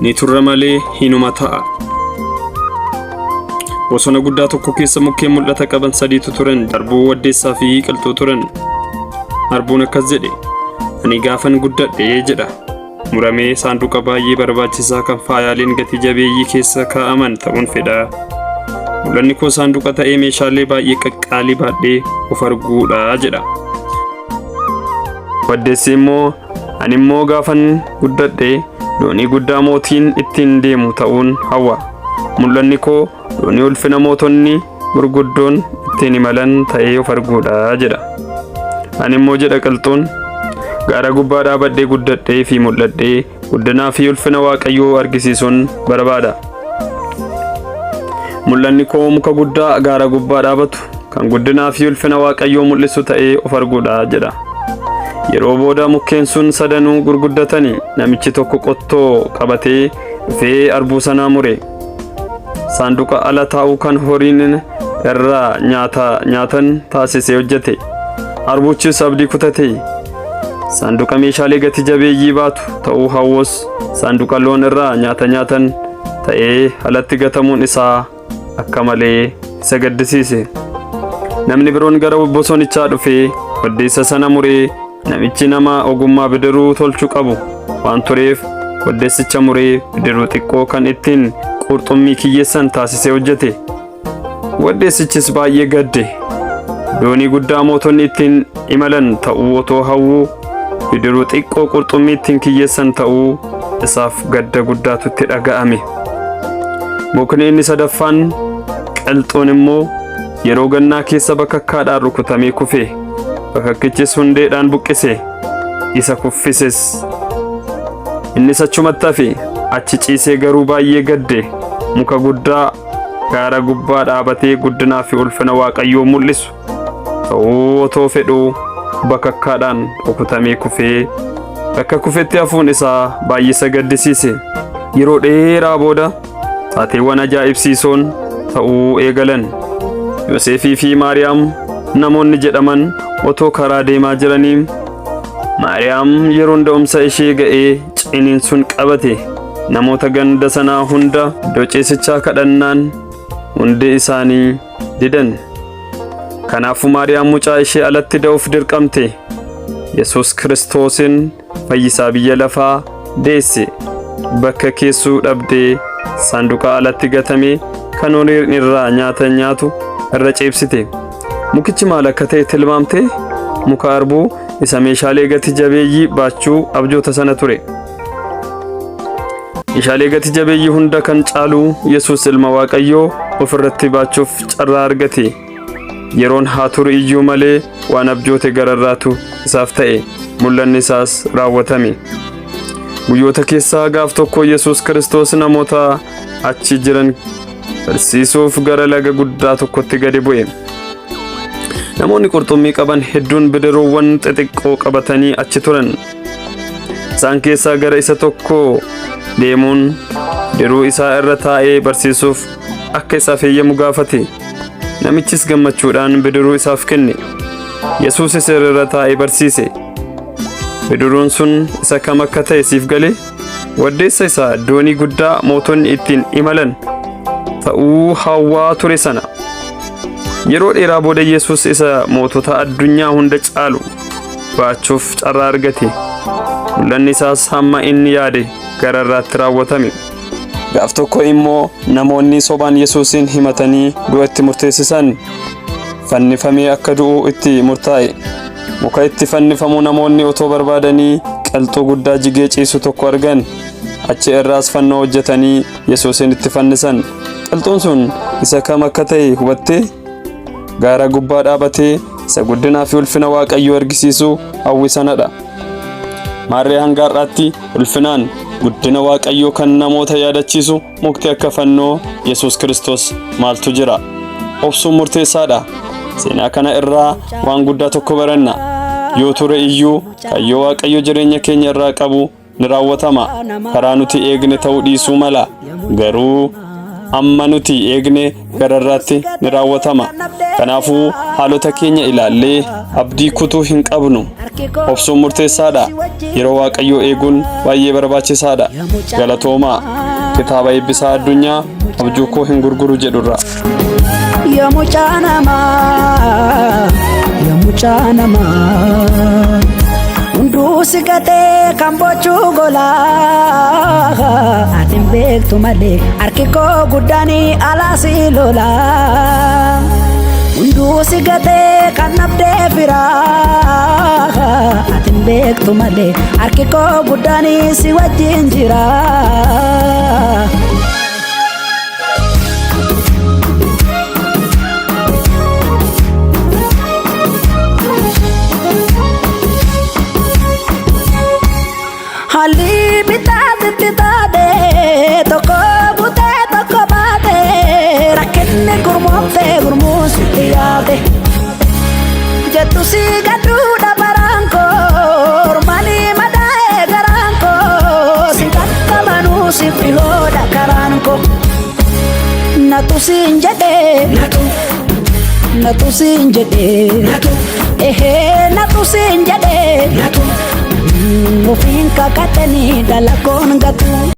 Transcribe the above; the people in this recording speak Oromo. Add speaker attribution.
Speaker 1: Ni turra malee hinuma ta'a. Bosona guddaa tokko keessa mukkeen mul'ata qaban sadiitu turan. Arbuu, waddeessaa fi qilxuu turan. Arbuun akkas jedhe. Ani gaafan guddadhe jedha. Muramee saanduqa baay'ee barbaachisaa kan faayaaleen gatii jabeeyyii keessa kaa'aman ta'uun fedha. Mul'anni koo saanduqa ta'ee meeshaalee baay'ee qaqqaalii baadhee of arguudha jedha. Waddeessi immoo ani immoo gaafan guddadhe doonii guddaa mootiin ittiin deemu ta'uun hawwa. Mul'anni koo doonii ulfina mootonni gurguddoon ittiin imalan ta'ee of arguudha jedha. Ani immoo jedha qilxuun gaara gubbaa dhaabadhee guddadhee fi mul'adhee guddinaa fi ulfina Waaqayyoo argisiisuun barbaada. Mul'anni koo muka guddaa gaara gubbaa dhaabatu kan guddinaa fi ulfina Waaqayyoo mul'isu ta'ee of arguudha jedha. Yeroo booda mukkeen sun sadanuu gurguddatanii namichi tokko qottoo qabatee dhufee arbuu sanaa mure. Saanduqa ala taa'u kan horiin irraa nyaata nyaatan taasisee hojjete. Arbuchis abdii kutate. Saanduqa meeshaalee gati jabeeyyii baatu ta'uu hawwus saanduqa loon irraa nyaata nyaatan ta'ee alatti gatamuun isaa akka malee isa gaddisiise. Namni biroon gara bosonichaa dhufee waddeessa sana muree namichi nama ogummaa bidiruu tolchu qabu waan tureef waddeessicha muree bidiruu xiqqoo kan ittiin qurxummii kiyyeessan taasisee hojjete. Waddeessichis baay'ee gadde. Doonii guddaa mootonni ittiin imalan ta'uu otoo hawwuu bidiruu xiqqoo qurxummii ittiin kiyyeessan ta'uu isaaf gadda guddaatu itti dhaga'ame. Mukni inni sadaffaan qilxuun immoo yeroo gannaa keessa bakakkaadhaan rukutamee kufe. Bakakkichis hundeedhaan buqqise. Isa kuffises. Innis achumatti hafe. Achi ciisee garuu baay'ee gadde. Muka guddaa gaara gubbaa dhaabatee guddinaa fi ulfina Waaqayyoo mul'isu ta'uu otoo fedhuu bakakkaadhaan rukutamee kufee bakka kufetti hafuun isaa baay'ee isa gaddisiise. Yeroo dheeraa booda taateewwan ajaa'ibsiisoon ta'uu eegalan. Yoseefii fi Maariyaam namoonni jedhaman otoo karaa deemaa jiranii Maariyaam yeroon da'umsa ishee ga'ee ciniinsuun qabate. Namoota ganda sanaa hunda iddoo ciisichaa kadhannaan hundi isaanii didan. Kanaafuu Maariyaam mucaa ishee alatti da'uuf dirqamte. Yesuus Kiristoosin fayyisaa biyya lafaa deesse. Bakka keessuu dhabdee saanduqa alatti gatame kan horiin irraa nyaata nyaatu irra ciibsite. Mukichi maal akka ta'e tilmaamte? Muka arbuu isa meeshaalee gati jabeeyyii baachuu abjoota sana ture. Meeshaalee gati jabeeyyii hunda kan caalu Yesuus ilma Waaqayyoo ofirratti baachuuf carraa argate. Yeroon haa turu iyyuu malee waan abjoote gararraatu isaaf ta'e. Mul'anni isaas raawwatame. Guyyoota keessaa gaaf tokko Yesuus Kiristoos namoota achi jiran barsiisuuf gara laga guddaa tokkotti gadi bu'e. Namoonni qurxummii qaban hedduun bidiruuwwan xixiqqoo qabatanii achi turan. Isaan keessaa gara isa tokko deemuun bidiruu isaa irra taa'ee barsiisuuf akka isaaf eeyyamu gaafate. Namichis gammachuudhaan bidiruu isaaf kenne. Yesuusis irra taa'ee barsiise. Bidiruun sun isa kam akka ta'e siif galee? Waddeessa isaa doonii guddaa mootonni ittiin imalan ta'uu hawwaa ture sana. Yeroo dheeraa booda Yesuus isa mootota addunyaa hunda caalu baachuuf carraa argate. Mul'anni isaas hamma inni yaade gararraatti raawwatame. Gaaf tokko immoo namoonni sobaan Yesuusin himatanii du'a itti murteessisan. Fannifamee akka du'u itti murtaa'e. Muka itti fannifamu namoonni otoo barbaadanii qilxuu guddaa jigee ciisu tokko argan. Achi irraas fannoo hojjetanii Yesuusin itti fannisan. Qilxuun sun isa kam akka ta'e hubattee? Gaara gubbaa dhaabatee isa guddinaa fi ulfina Waaqayyoo argisiisu hawwi sanadha. Maarree hanga har'aatti ulfinaan guddina Waaqayyoo kan namoota yaadachiisu mukti akka fannoo Yesuus Kiristoos maaltu jira? Obsuun murteessaadha. Seenaa kana irraa waan guddaa tokko baranna. Yoo ture iyyuu kaayyoo Waaqayyo jireenya keenya irraa qabu ni raawwatama. Karaa nuti eegne ta'uu dhiisuu mala. Garuu amma nuti eegne gararraatti ni raawwatama. Kanaafuu haalota keenya ilaallee abdii kutuu hin qabnu. Obsuun murteessaadha. Yeroo Waaqayyoo eeguun baay'ee barbaachisaadha. Galatoomaa. Kitaaba Eebbisaa Addunyaa Abjuu Koo Hin Gurguru jedhurraa.
Speaker 2: Yaa mucaa namaa, yaa mucaa namaa. Hunduu si gatee kan bochuu golaa. Ati hin beektu malee harki koo guddaan alaa si lolaa. Hunduu si gatee kan nabdee firaa. Ati hin beektu malee harki koo guddaan si wajjin jira. Haalli bitaa sitti taate tokko butee tokko baate rakkinni gurmooftee gurmuu sitti yaate. Jettu si gadduudha baraan koo maalii madaa'ee garaan koo si qaqqabanuu si dhihoodha karaan koo. Natu siin jedhee natu siin jedhee ehee natu siin jedhee. Ofiin kakatanii dhala koon gatu.